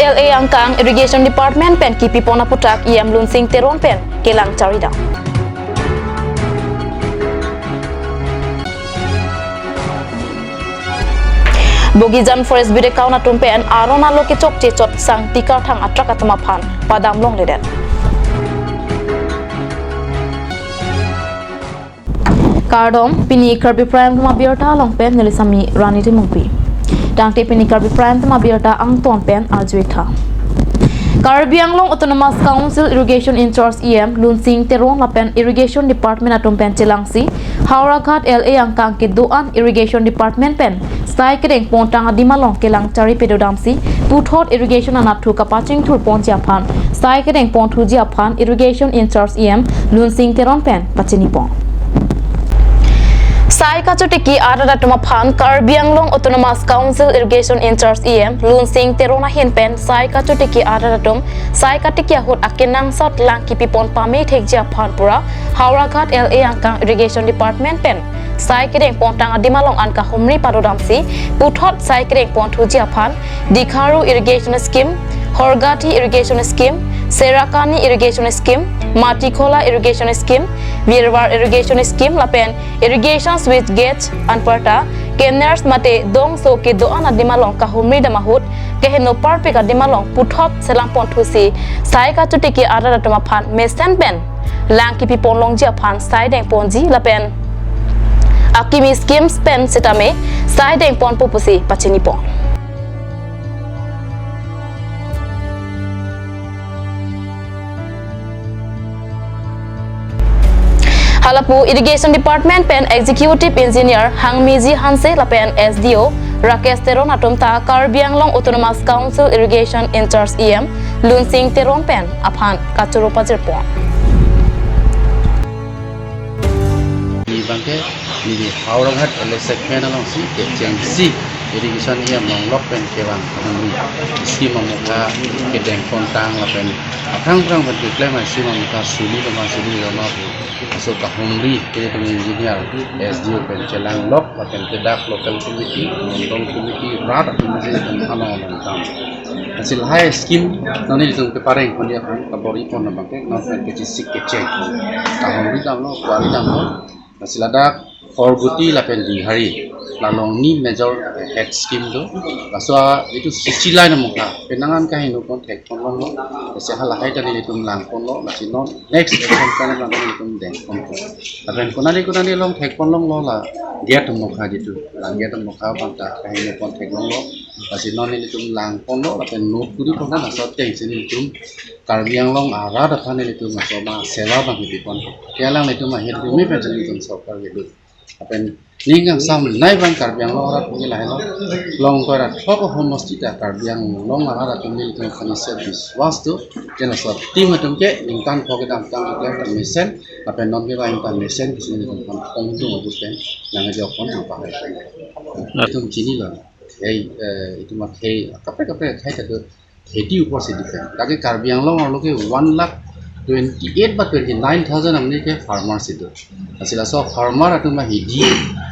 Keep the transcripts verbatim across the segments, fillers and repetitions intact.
L A angkang Irrigation Department pen kipipon aputhak E M Lunsing Teron pen kelang charidam. Bogijan Forest Bid Account atum pen aron alo kechokche chot sang tikarthang atrak atum aphan padam longledet. Kardom, pini Karbi Prime Time abirta along pen neli sami Rani Timungpi. Tangte pini Karbi Prime Time abirta angton pen arju-ik tha. Karbi Anglong Autonomous Council Irrigation In-charge E M Lunsing Teron lapen Irrigation Department atum pen chelangsi Howraghat L A angkang kedo-an Irrigation Department pen sai kedeng pontang adim along kelang chari pedodamsi puthot irrigation anatthu kapachingthur ponji aphan sai kedeng ponthuji aphan Irrigation In-charge E M Lunsing Teron pen pachini pon. Sai kachotiki arat atum aphan Karbi Anglong Autonomous Council Irrigation In-charge E M Lunsing Teron ahin pen sai kachotiki arat atum sai katiki ahut akenangsot lang kipipon pame thekji aphan pura Howraghat L A angkang Irrigation Department pen sai kedeng pontang adim along an kahumri padodamsi puthot sai kedeng ponthuji aphan Dikharu Irrigation Scheme, Horgati Irrigation Scheme, Serakani Irrigation Scheme, Matikhola Irrigation Scheme, Virwar Irrigation Scheme lapen Irrigation Switch Gate anparta canals mate dongso kedo-an adim along kahumri dam ahut keheno parpik adim along puthot selang ponthusi sai kachotiki arat atum aphan mesen pen lang kipipon longji aphan sai deng ponji lapen akimi schemes pen setame sai deng ponpo pusi pachini pon. Halapu Irrigation Department pen Executive Engineer Hangmiji Hanse lapen S D O Rakesh Teron atum ta Karbi Anglong Autonomous Council Irrigation In-charge E M Lunsing Teron pen aphan kachoro pajir pon. Ni bangke ni di Howraghat L A segment alongsi kechengsi irrigation E M longlok pen kevang kami scheme amokha kedeng pontang lapen aphrang phrang pen keklem scheme amokha suli loma suli loma pu aso kahumri ke pen engineer S D O pen chelanglok lapen kedak local committee, mandal committee, rat atum si pen along along kam. Lasi lahai scheme nani ilitum kepareng pon dia kan kabor-i pon abangke non pen kechisik kecheng. Kahumri damlo, kuari damlo. Lasi ladak Horgati lapen Dikharu, la along ni major head scheme do. Laso a itum sisi line amokha penang an kaheno pon thek pon longlo. Lasi halahai ta nelitum lang ponlo. Lasi non next action plan abang nelitum deng ponpo. Lapen konani konani along thek pon longlo la gate amokha jitu. La gate amokha abang ta kaheno pon thek longlo. Lasi non nelitum lang ponlo lapen note kuri ponlo, laso atengsi nelitum Karbi Anglong arat aphan nelitum laso ma seva abang kipi ponpo. Ke alanglitum ahin keme pen nelitum sorkar kedo. Lapen ning kangsam nai abang Karbi Anglong arat puke lahelo. Longkoi ra thok homosti ta Karbi Anglong arat atum nelitum aphan isi biswas do. Ke laso team atum ke ningkan pho kedamtang ke mesen lapen non ke abang ta mesen kisi nelitum aphan pon tung abus pen nang ajok pon tung pahai. Itum chinilo. Hei, eh, itum akhei kaprek kaprek akhei ta do. Hedi upor si depend. Lake Karbi Anglong arlo ke one lakh twenty eight ba twenty nine thousand amni ke farmer si do. Lasi laso farmer atum la hedi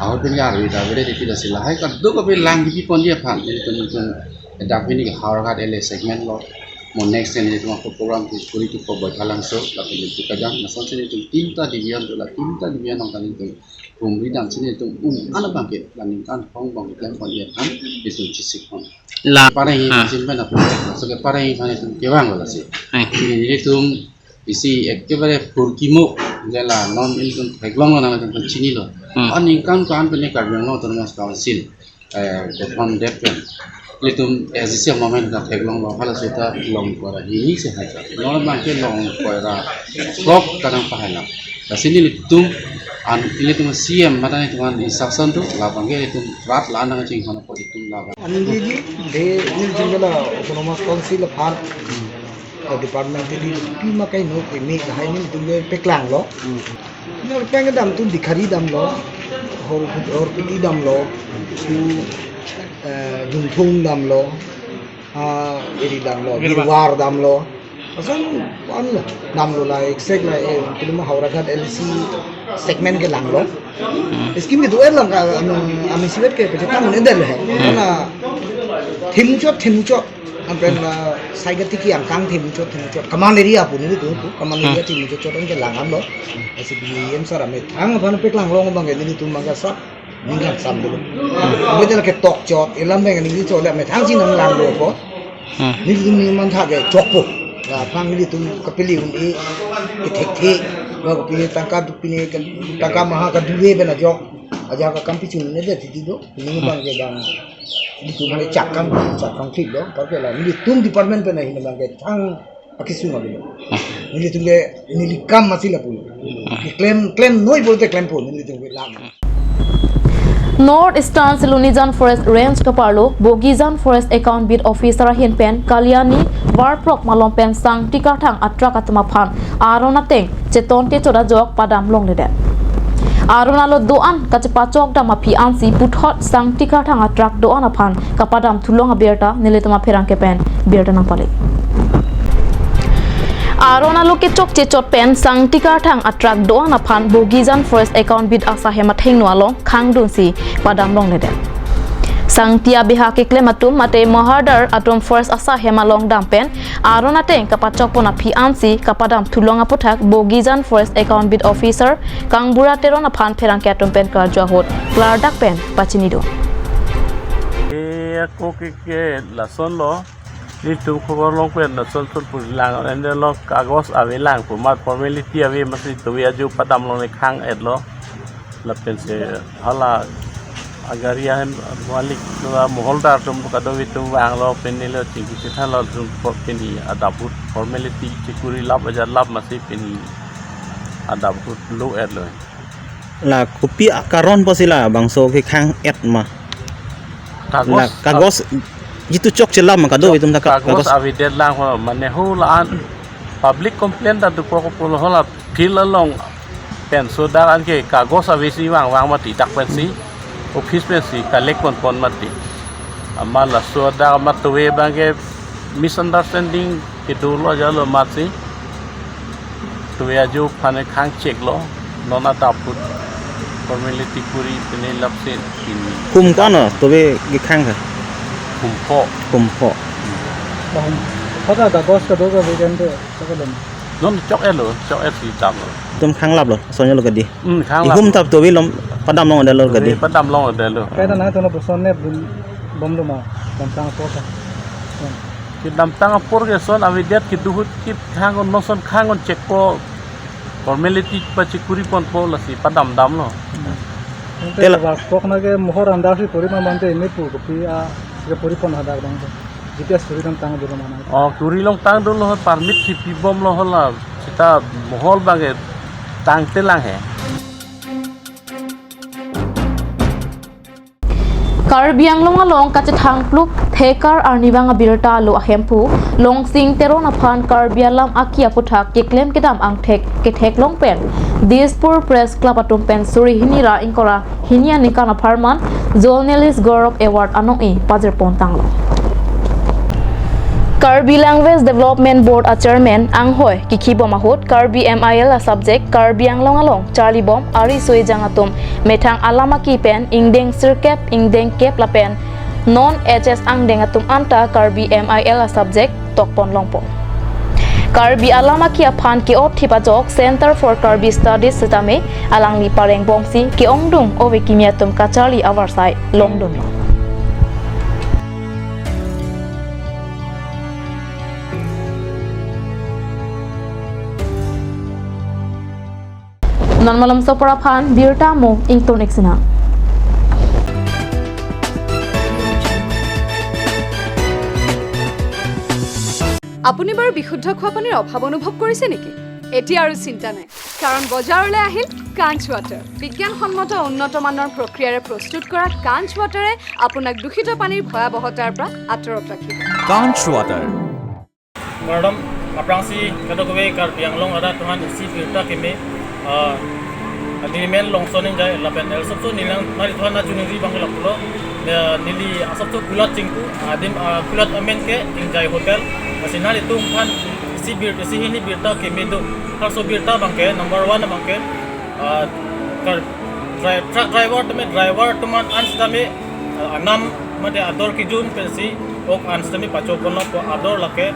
ahut pen ke arve ta avere deti, lasi lahai kadokave lang kipi ponji aphan nelitum, nelitum dak pini ke Howraghat L A segment lo. Mo next time nelitum ako program ke kuri tu ko Baithalangso lapen nelitum kejang lason si nelitum tinta division tu la tinta division nangkan nelitum humri damsi nelitum un an abangke la ningkan phong abangke klem ponji aphan nelitum chisik pon. La. Pareng, ha, isim pen apo. Laso ke pareng aphan itum kevang lo lasi. Hai. Nelitum isi ekebare phurkimo je la non ilitum theklonglo nang itum chinilo. Hmm. Aningkan ko-an pen Karbi Anglong Autonomous Council, eh, gothonthe pen ilitum S D C moment ta theklonglo, halaso ta longkoi ra hini si hai ta. Non abangke longkoi ra throk ta nangpahai lang. Lasi nelitum an ilitum C M mate nelitum an instruction do, labangke ilitum rat la nangchinghon apot itum labang. Ani didi, de, nelitum ke la Autonomous Council aphan, eh, department ke di pima kaino keme lahai nelitum ke paklanglo. Hmm. Nor peng damtum Dikharu damlo, Hor, Horgati damlo, tu, eh, Jungthung damlo, ah, iri damlo, Virwar. Virwar damlo. Lason an la damlo la, exact la, eh, kelima Howraghat L A C segment ke langlo. Hmm. Scheme kedo-an lang ka, ami, ami sivet ke pecetang ne dal he. Hmm. Karena thim chot, thim chot. Pen, ah, Saigati ki angkang thim chot thim chot. Kaman area pu nelitum pu. Kaman area thim chot chot anke lang-an lo. Asi bi em sar amethang aphan peklang long abang ke nelitum abang ke sat ningkan sam dulu. Betul ke tok chot. Ilam bang neli chot le amethang si nang lang lo po. Hmm. Nelitum ni man tha ke chokpo. La phang nelitum kapili un-e kethekthe. Ba kapili tangka pini tangka maha kaduve pen ajok. Ajok ka kampi chun ne de titi do. Neli bang ke bang. Nelitum hane chakang, chakang thik do. Parke la nelitum department pen ahin bang ke thang akisung ave. Nelitum ke neli kam masi lapu. Klem, klem noi pulote klempo nelitum ke lang. North Eastern Silonijan Forest Range kaparlo Bogijan Forest Account Beat Officer ahin pen Kalyani Varprok malom pen Sangti Karthang a-truck atum aphan aron ateng chetonte chot ajok padam longledet. Aron alo do-an kachepachok dam aphi ansi puthot Sangti Karthang a-truck do-an aphan kapadam thulong abirta nelitum apherangke pen birta nangpale. Aron alo kechokche chot pen Sangti Karthang a-truck do-an aphan Bogijan Forest Account Beat asahem athengno along khangdunsi padam longledet. Sangti abeha keklem atum mate Mahardar atum forest asahem along dam pen aron ateng kapachokpon aphi ansi kapadam thulong aputhak Bogijan Forest Account Beat Officer Kangbura Teron aphan pherangke atum pen karju ahut klardak pen pachinidun. E ako ke ke lason lo. Nelitum khobor long pen lason son puri lang, ende lo kagos ave lang pu mat formality ave masi tuve ajo padam longle khang-et lo. Lapen si hala agari ahem malik la Mahardar atum kadokave atum vanglo pen neli chingki chethanlo atum pini adap ahut formality chekuri lap aja lap masi pini adap ahut lo-et lo. La kopi akaron pusi labangso kekhang-et ma? Kagos. La kagos jitu chokche lap ma kadokave atum ta ka-, kagos kagos avedet lang ho mane ho la-an public complaint ta dopo ko pulo hala field along pen so dak anke kagos avesi vang vang mati dak pensi office pensi collect ponpon mati. Amat laso dak amat tuve abang ke misunderstanding kedo lo aja lo amatsi tuve ajo aphan khang chek lo non adap ahut formality kuri pini lapsi pini. Kum ko-an tuve kekhang ke? Kum pho. Kum pho. Bahum. Pada kagos kadokave pen te. Chok-et lo, chok-et si dam lo. Atum khang lap lo, sonyo lo kedi. Hmm, khang lap. Ihum lo. Tap tuve lom padam longledet lo kedi. Tuve padam longledet lo. Kaita nangtum lapuson ne bom, bom lo ma, damtang apor ta. Kedamtang apor ke son avedet kedo ahut ke khang-un, non son khang-un chekpo formality pachekuri ponpo lasi padam dam lo. Hmm. Ante tela. Varprok na ke mohor andar si puri ma mante ini pu kopi a ke puri pon hadak bang. G P S kuri damtang dolo mane. Oh, kuri longtang dolo ho, permit si pibom lo hala. Seta mohor abang ke tangte lang he. Karbi Anglong along kachethangpluk thekar arnivang abirta alo ahemphu Longsing Teron aphan Karbi alam aki aputhak keklem kedam angthek ketheklong pen Dispur Press Club atum pen suri hini ra ingkoi ra hini aningkan apharman Journalist Gaurav Award anong-e pajirpon tanglo. Karbi Language Development Board a-chairman anghoi kikhibom ahut Karbi M I L a-subject Karbi Anglong along charlibom ari soi jang atum methang alam aki pen ingdeng sirkep ingdeng kep lapen non H S angdeng atum anta Karbi M I L a-subject tokpon longpo. Karbi alam aki aphan ke-ot thip ajok Center for Karbi Studies setame alangli parengbomsi ke-ongdung ove kimi atum kacharli avarsai longdunlo. Non malom sopor aphan birta mo ingtun ik sinang. আপুনি বাৰু বিশুদ্ধ খোৱা পানীৰ অভাৱ অনুভৱ কৰিছে নেকি? এতিয়া আৰু চিন্তা নাই, কাৰণ বজাৰলৈ আহিল কাঞ্চ ৱাটাৰ। বিজ্ঞানসন্মত উন্নত মানৰ প্ৰক্ৰিয়াৰে প্ৰস্তুত কৰা কাঞ্চ ৱাটাৰে আপোনাক দূষিত পানীৰ ভয়াৱহতাৰ পৰা আঁতৰত ৰাখিব। Kanch Water. Kardom, aphrangsi kadokave Karbi Anglong arat atum aphan isi birta keme, ah, neli men Longson Engjai, lapen el sopso neli nanglitum aphan nangchoningri abang ke lapulo, eh, neli asopso kulat chingku, adim, ah, kulat amen ke Engjai Hotel, lasi nanglitum aphan isi bir, isi hini birta keme do, harso birta abang ke, number one abang ke, ah, kar, dri-, truck driver tame, driver atum an setame, ah, anam mate ador kejun pensi, Ok an sitame pachoponlongpo, ador lake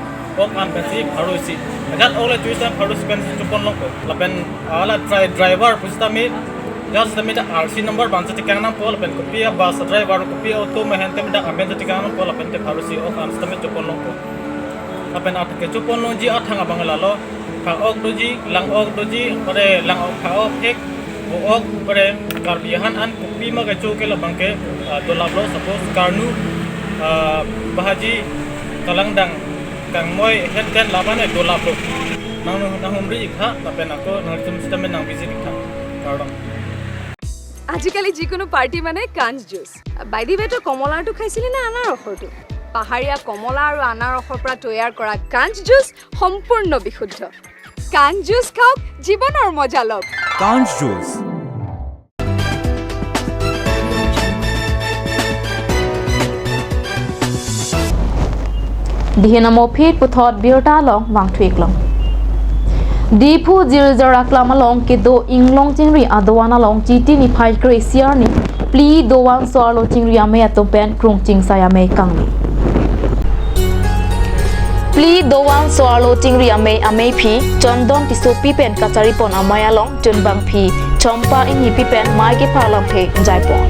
ok an pensi pharo isi. Ajat ok le choisi pharo isi pensi choponlongpo. Lapen ala dri-, driver pusitame, ajat sitame dak R C number abangsi chekangnangpo, lapen kopi a bus driver, kopi auto ma hente dak amen chekangnangpo, lapen te pharo isi ok an sitame choponlongpo. Lapen at kechoponlongji athang abang lalo, pha ok doji, lang ok doji, pare lang ok, pha ok hek, vo ok, pare Karbi ahan an kopima kecho ke labang ke, ah, dolaplo, suppose karnu, ah, bahaji, kalangdang, kangmoi, het ten laban e dolaplo. Nang, nanghumri ik tha, lapen ako nangtum sitame nang visit ik tha. Kardom. আজিকালি যিকোনো পাৰ্টি মানে কাঞ্চ juice. By the ৱে, তই কমলাৰটো খাইছিলি নে আনাৰসৰটো? পাহাৰীয়া কমলা আৰু আনাৰসৰ পৰা তৈয়াৰ কৰা কাঞ্চ জুচ সম্পূৰ্ণ বিশুদ্ধ। কাঞ্চ জুচ খাওক, জীৱনৰ মজা লওক। কাঞ্চ juice. Dihin amo aphi puthot birta along vangthu-ik long. Diphu Jirjor Aklam along kedo inglong chingri adovan along Chiti niphai kre-isi arni phli dovan so-arlo chingri amei atum pen krungching sai amei kangni. Phli dovan so-arlo chingri amei, ameiphi Chondon Tissopi pen kacharipon amei along chunbangphi Chompa Inghipi pen mei kepha lamthe jaipon.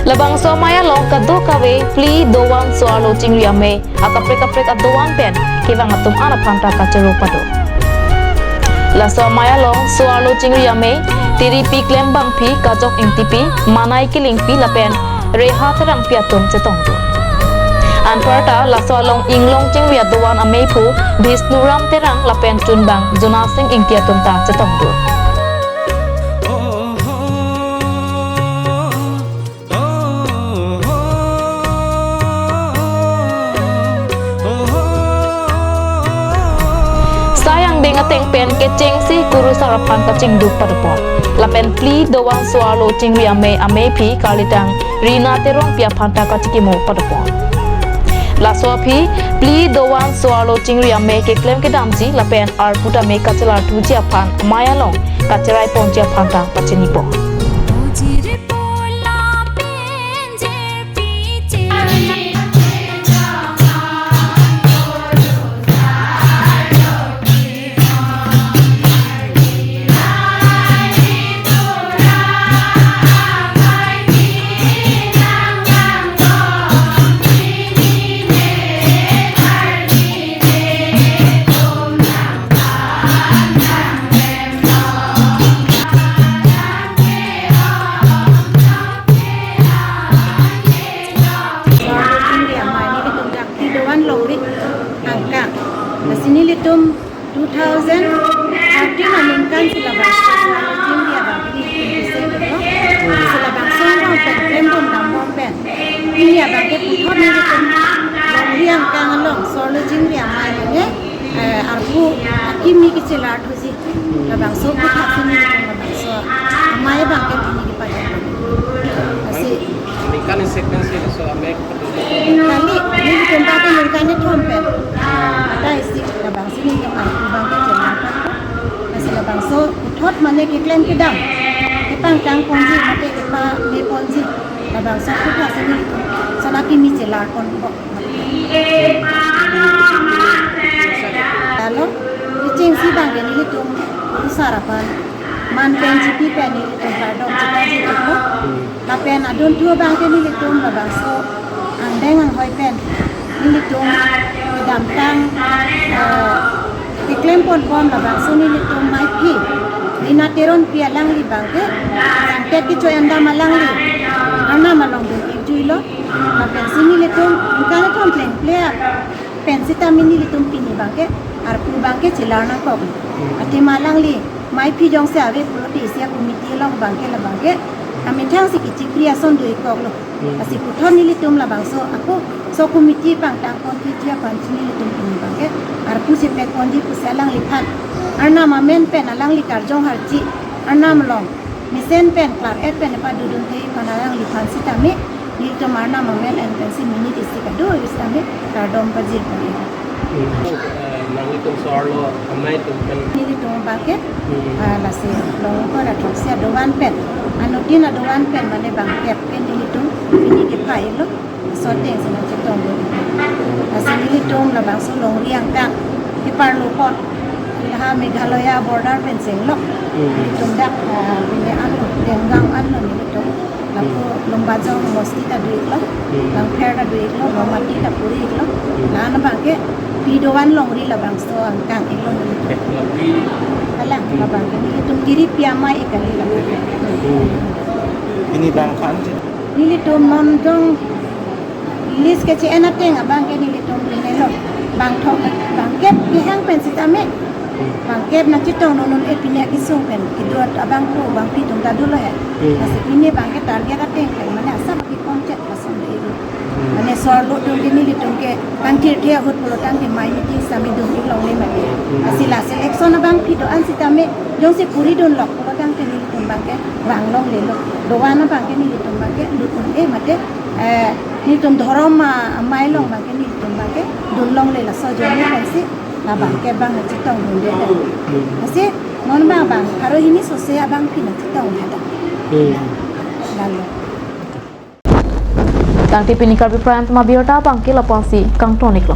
Labangso amei along kadokave phli dovan so-arlo chingri amei akaprek kaprek adovan pen kevang atum an aphanta kachoro pado. Laso amei along so-arlo chingri amei tiripi klembangphi Kajok Ingtipi, Manai Kilingpi lapen Reha Terangpi atum chetongdun. Anparta laso along inglong chingri adovan ameiphu Bishnuram Terang lapen chunbang Jona Sing Ingti atum ta chetongdun. Sai angdeng ateng pen kechengsi kurusar aphan kachingduk padopon. Lapen phli dovan so-arlo chingri amei, ameiphi kalitang Rina Terongpi aphanta kachikimo padopon. Laso aphi phli dovan so-arlo chingri amei keklem kedamji lapen arpu tame kachelarthuji aphan amei along kachiraiponji aphanta pachinipon. Dovan longri angka. Lasi nelitum two thousand thirteen aningkan si labangso so-arlo chingri abang ke nelitum kese dolo. Si labangso along pen klembom dambom pen, pini abang ke puthot nelitum longri angkang along so-arlo chingri amei mane, eh, arpu akimi kechelarthuji. Labangso puthot si nelitum labangso amei abang ke pini kepadam. Lasi Aningkan sequence laso amei. Kali, nelitum abang ke ningkan kethom pen. Ada isi labangsi nelitum arpu abang ke chelar pon. Lasi labangso puthot mane keklem kedam, kepangtangponji mate kepameponji, labangso puthot si nelitum lason akimi chelar ponpo. Lalo, kechengsi abang ke nelitum kurusar aphan man pen chipi pen nelitum kardom chepajirlo. Lapen adunthu abang ke nelitum labangso angdeng anghoi pen nelitum kedamtang, eh, keklem ponbom labangso nelitum meiphi Rina Teronpi alangli abang ke sangket kechoendam alangli arnam along dun-ikjuilo. Lapensi nelitum ningkan kethom plengple pen sitame nelitum pini abang ke arpu abang ke chelar nangkok. Athema alangli meiphi jongsi ave pulote isi a-committee along abang ke labang ke amethang si kechipri ason do-ikkoklo. Lasi puthot nelitum labangso ako so committee pangtangpon phiji aphan si nelitum pini abang ke arpu chepekponji pusi alangliphan arnam amen pen alangli karjong harchi arnam along mesen pen klar-et pen padodunde aphan alangliphan sitame nelitum arnam amen pen pensi minute isi kado sitame kardom pajirpon. Hmm. Eh, nanglitum so-arlo amei atum pen. Nelitum abang ke, hmm, ah, lasi longkor athroksi adovan pen, anuttin adovan pen mane bangkep ke nelitum pini kepha-iklo. Laso ateng si nangchetongdun. Lasi nelitum labangso longri angkang, iparlo apot, ha Meghalaya border pen chenglok. Hmm. Nelitum dak, ah, pine anlo, Denggang anlo nelitum. Lapu, hmm, Lumbajong mosti ta do-iklo, hmm, Langpher ta do-iklo, Rongmati ta puri-iklo. Hmm. La-an abangke pi do-an longri labangso angkang iklo nelitum. Kalang, hmm, labangke nelitum kiri pi amei ik kali labangke. Hmm. Pini bang aphan si? Nelitum non jong list keche-en ateng abangke nelitum pinelo. Bangthrok, bangkep kehang pen sitame. Bangkep nangchetongdun non, eh, pine akesung pen kedo abang ko, bangpi atum ta dolo he. Hmm. Lasi pine bangke target ateng pen, mane asap kekom chet lason do-iklo. Hmm. Mane sorlo atum ke nelitum ke kangthirthe ahut pulo tangte mei meeting sitame dun-ik longle mati. Hmm. Lasi last election abangpi do-an sitame jongsi puri dunlok pulo tangte nelitum abangke vang longlelo. Do-an abangke nelitum abangke lut un-e mate, eh, nelitum dhorom amei along abangke nelitum abangke dun longle, laso ajoine pensi labangke bang nangchetongdunde. Hmm. Lasi non abang, bang pharo hini sose abangpi nangchetong hadak. Hmm. Lalo. Tangte pini Karbi Prime Time abirta abangke lapu-ansi kangton-iklo.